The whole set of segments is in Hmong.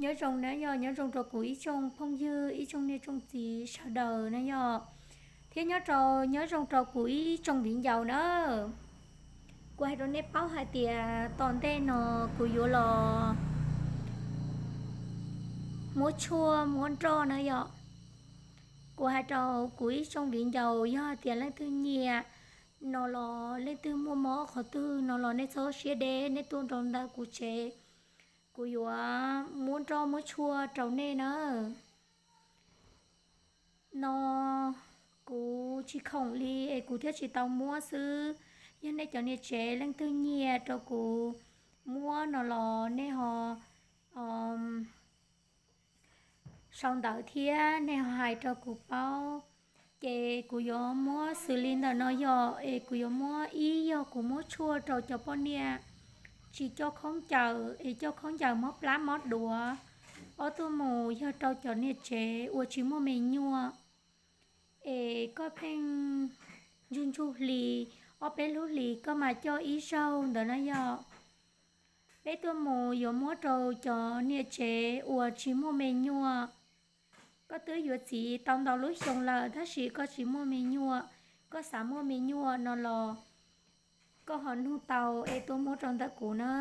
Nyob zoo na yog, nyob zoo rau kuv ib tsoom phooj ywg, ib tsoom niam tsoom txiv sawv daws na yog, thiab nyob rau, nyob zoo rau kuv ib tsoom viv ncaus na. Kuv hais rau nej paub hais tias tom ntej no kuv yuav los muab tshuaj muab nroj na yog. Kuv hais rau kuv ib tsoom viv ncaus, yog hais tias leej twg nyiam no los leej twg muaj mob qhov twg no los nej txhob siab deb, nej tuaj rau ntawm kuv tsev, kuv yuav muab nroj muab tshuaj rau nej na. No kuv tsis khoom li es kuv thiaj tsis tau muab xwb. Yog nej cov niam tsev leej twg nyiam rau kuv muab no los nej ho sau ntawv thiab nej ho hais rau kuv paub, ces kuv yuav muab xws li ntawm no yog es kuv yuav muab, ib yog kuv muab tshuaj rau cov poj niam tsis coj khaub ncaws es coj khaub ncaws mob plab mob duav. Ob tuaj mus yog rau cov niam tsev uas tsis muaj me nyuam es koj pheej ntsug ntsug hli, ob peb lub hlis koj mas coj ib zaug ntawd na yog. Peb tuaj mus yuav muab rau cov niam tsev uas tsis muaj me nyuam. Koj twb yuav txiv tau ntau lub xyoo lawm tab sis koj tsis muaj me nyuam, koj xav muaj me nyuam no los koj ho nug tau es tuaj muab rau ntawm kuv na.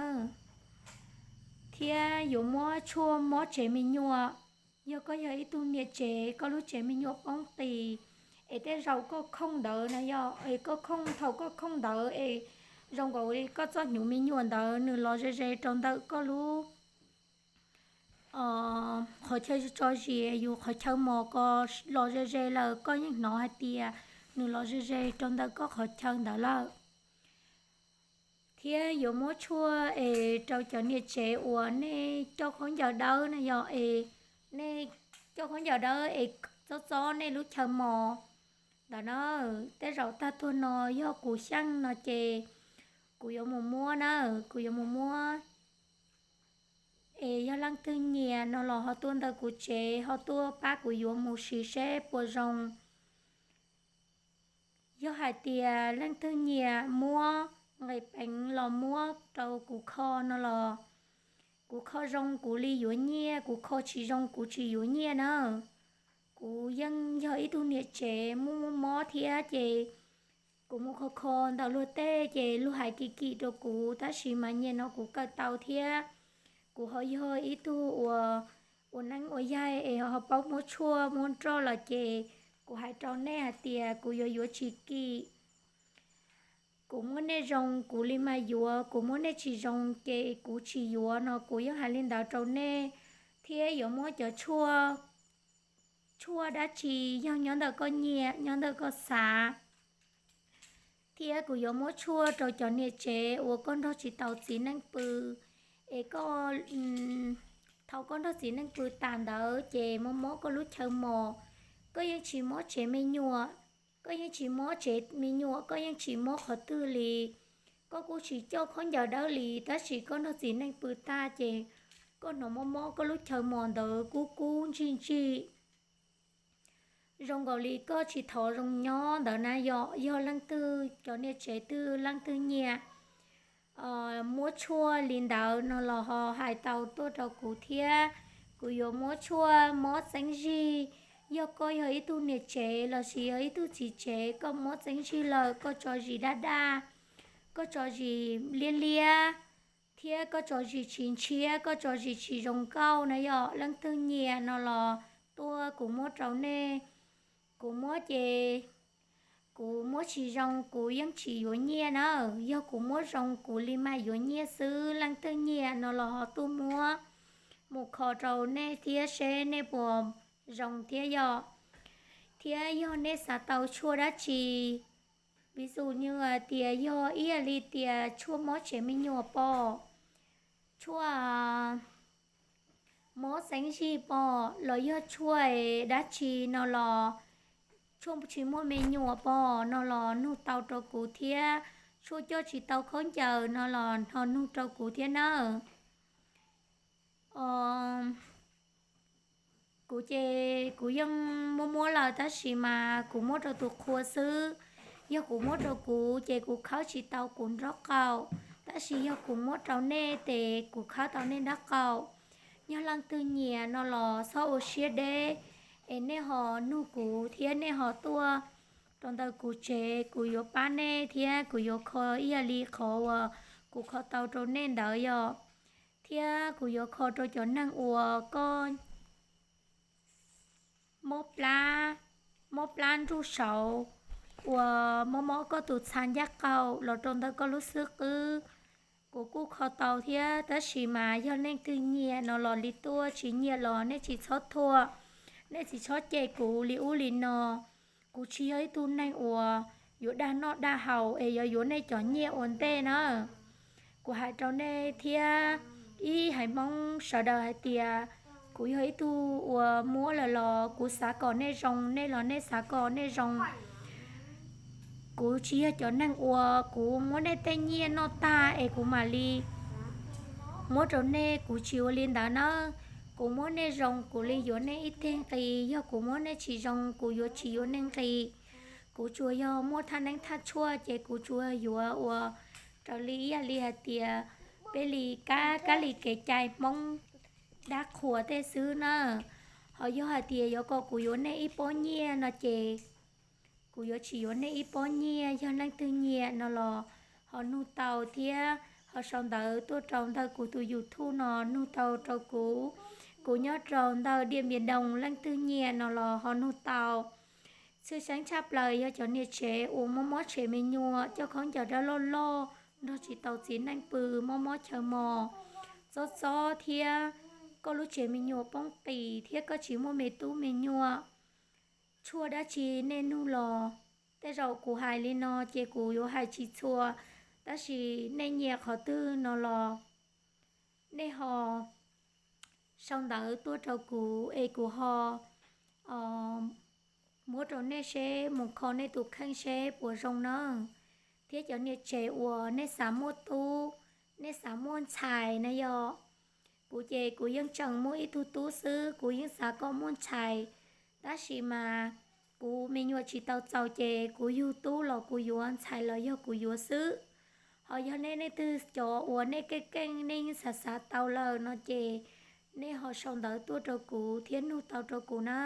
Thiab yuav muab tshuaj mob tsev me nyuam. Yog koj yog ib tug niam tsev koj lub tsev me nyuam poob qis es tej zaum koj khooj ntawd na yog es koj khooj, thaum koj khooj ntawd es zoo nkaus li koj txoj hnyuv me nyuam ntawd nws los ze ze rau ntawm koj lub qhov chaw tso zis, yus qhov chaw mos ko los ze ze lawm koj yeej hnov hais tias nws los ze ze rau ntawm koj qhov chaw ntawd lawm. Thiab yuav muab tshuaj es rau cov niam tsev uas nej coj khaub ncaws dawb na yog es nej coj khaub ncaws dawb es txob txob nej lub chaw mos ntawd na. Tej zaum tag tuag no yog kuv xyeej no ces kuv yuav mus muab na, kuv yuav mus muab. Es yog leej twg nyiam no los ho tuaj ntawm kuv tsev ho tuaj pab kuv yuav mus siv seb puas zoo. Yog hais tias leej twg nyiam muab nqis peev los muab rau kuv kho no los kuv kho zoo kuv li yuav nyiaj, kuv kho tsis zoo kuv tsis yuav nyiaj na. Kuv yeej yog ib tug niam tsev muaj muaj mob thiab ces kuv mus kho kho ntawm luag tej ces luag hais kim kim rau kuv tab sis mas nyiaj no kuv kawm tau thiab. Kuv ho yog ib tug uas ua neeb ua yaig es ho paub muab tshuaj muab nroj lawm ces kuv hais rau nej hais tias kuv yuav yuav tsis kim. Kuv muab nej zoo kuv li mas yuav, kuv muab nej tsis zoo ces kuv tsis yuav no kuv yeej hais li ntawd rau nej. Thiab yuav muab cov tshuaj, tshuaj dab tsi yog nyob ntawm koj nyiam nyob ntawm koj xav. Thiab kuv yuav muab tshuaj rau cov niam tsev uas koj nrog tsis tau txiv neej pw es koj, thaum koj nrog txiv neej pw tas ntawd ces mob mob koj lub chaw mos, koj yeej tsis mob tsev me nyuam, koj yeej tsis mob tsev me nyuam, koj yeej tsis mob qhov twg li. Koj kuj tsis coj khaub ncaws dawb li tab sis koj nrog txiv neej pw tag ces koj hnov mob mob koj lub chaw mos ntawd kub kub ntsig ntsig zoo nkaus li koj tsis thov zoo nyob ntawd na yom. Yog leej twg cov niam tsev twg leej twg nyiam muab tshuaj li ntawd no los ho hais tau tuaj rau kuv thiab. Kuv yuav muab tshuaj mob txeeb zig. Yog koj yog ib tug niam tsev lossis yog ib tug txiv tsev koj mob txeeb zig lawm koj tso zis daj daj, koj tso zis liab liab, thiab koj tso zis tsis ntshiab, koj tso zis tsis zoo nkauj na yom, leej twg nyiam no los tuaj kuv muab rau nej. Kuv muab ces kuv muab tsis zoo kuv yeej tsis yuav nyiaj na. Yog kuv muab zoo kuv li mam yuav nyiaj xwb. Leej twg nyiam no los ho tuaj muab mus kho rau nej thiab seb nej puas zoo thiab yom. Thiab yog nej xav tau tshuaj dab tsi, vis xus nws tias yog ib yam li tias tshuaj mob tsev me nyuam pom, tshuaj mob txeeb zig pom los yog tshuaj dab tsi no los, tshuaj tsis muaj me nyuam pom no los nug tau rau kuv thiab. Tshuaj coj tsis tau khaub ncaws no los ho nug rau kuv thiab nawb. Kuv ces kuv yeej muab muab lawm tab sis mas kuv muab rau tus qhua xwb. Yog kuv muab rau kuv ces kuv khawb tsis tau kuv nraub qaum, tab sis yog kuv muab rau nej ces kuv khawb tau nej nraub qaum. Yog leej twg nyiam no los txhob ua siab deb, es nej ho nug kuv thiab nej ho tuaj rau ntawm kuv tsev, kuv yuav pab nej thiab kuv yuav kho ib yam li qhov uas kuv kho tau rau nej ntawd yom. Thiab kuv yuav kho rau cov neeg uas koj mob plab, mob plab nruj saud, uas mob mob koj tus txha ncaj qaum los rau ntawm koj lub xub qwb. Kuv kuj kho tau thiab, tab sis mas yog leej twg nyiam no los li tuaj, tsis nyiam los nej tsis txhob thuam, nej tsis txhob cem kuv li ub li no. Kuv tsis yog ib tug neeg uas yuav dag noj dag haus es yuav yuav nej cov nyiaj ua ntej na. Kuv hais rau nej thiab ib haiv Hmoob sawv daws hais tias kuv yog ib tug uas muab lawm los kuv xav kom nej zoo, nej los nej xav kom nej zoo. Kuv tsis yog cov neeg uas kuv muab nej tej nyiaj noj tag es kuv mam li muab rau nej, kuv tsis ua li ntawd na. Kuv muab nej zoo kuv li yuav nej ib teg nqi, yog kuv muab nej tsis zoo kuv yuav tsis yuav nej nqi. Kuv tsuas yog muaj thaj neeb thaj tshuaj ces kuv tsuas yuav ua raws li ib yam li hais tias peb li kab kab li kev cai Hmoob dab qhuas tej xwb na. Ho yog hais tias yuav kom kuv yuav nej ib pob nyiaj no ces kuv yuav tsis yuav nej ib pob nyiaj. Yog leej twg nyiam no los ho nug tau thiab ho sau ntawv tuaj rau ntawm kuv tus YouTube no nug tau rau kuv. Kuv nyob rau ntawm Diam Npias Doo, leej twg nyiam no los ho nug tau. Tshwj xeeb tshaj plaws yog cov niam tsev uas mob mob tshem me nyuam, coj khaub ncaws dab loj loj, nrog tsis tau txiv neej pw, mob mob chaw mos, txob txob thiab koj lub tsev me nyuam poob qis thiab koj tsis muaj me tub me nyuam, tshuaj dab tsi nej nug los. Tej zaum kuv hais li no ces kuv yuav hais tsis txhua, tab sis nej nyiam qhov twg no los nej ho sau ntawv tuaj rau kuv es kuv ho muab rau nej seb mus kho nej tus kheej seb puas zoo na. Thiab cov niam tsev uas nej xav muaj tub, nej xav muaj ntxhais na yom, kuv ces kuv yeej tseem muaj ib tug tub xwb, kuv yeej xav kom muaj ntxhais, tab sis mas kuv me nyuam tsis tau txaus ces kuv yug tub los kuv yuav, ntxhais los yog kuv yuav xwb. Ho yog nej leej twg cov uas nej keej keej nej yeej xav xav tau lawm no ces nej ho sau ntawv tuaj rau kuv thiab nug tau rau kuv na.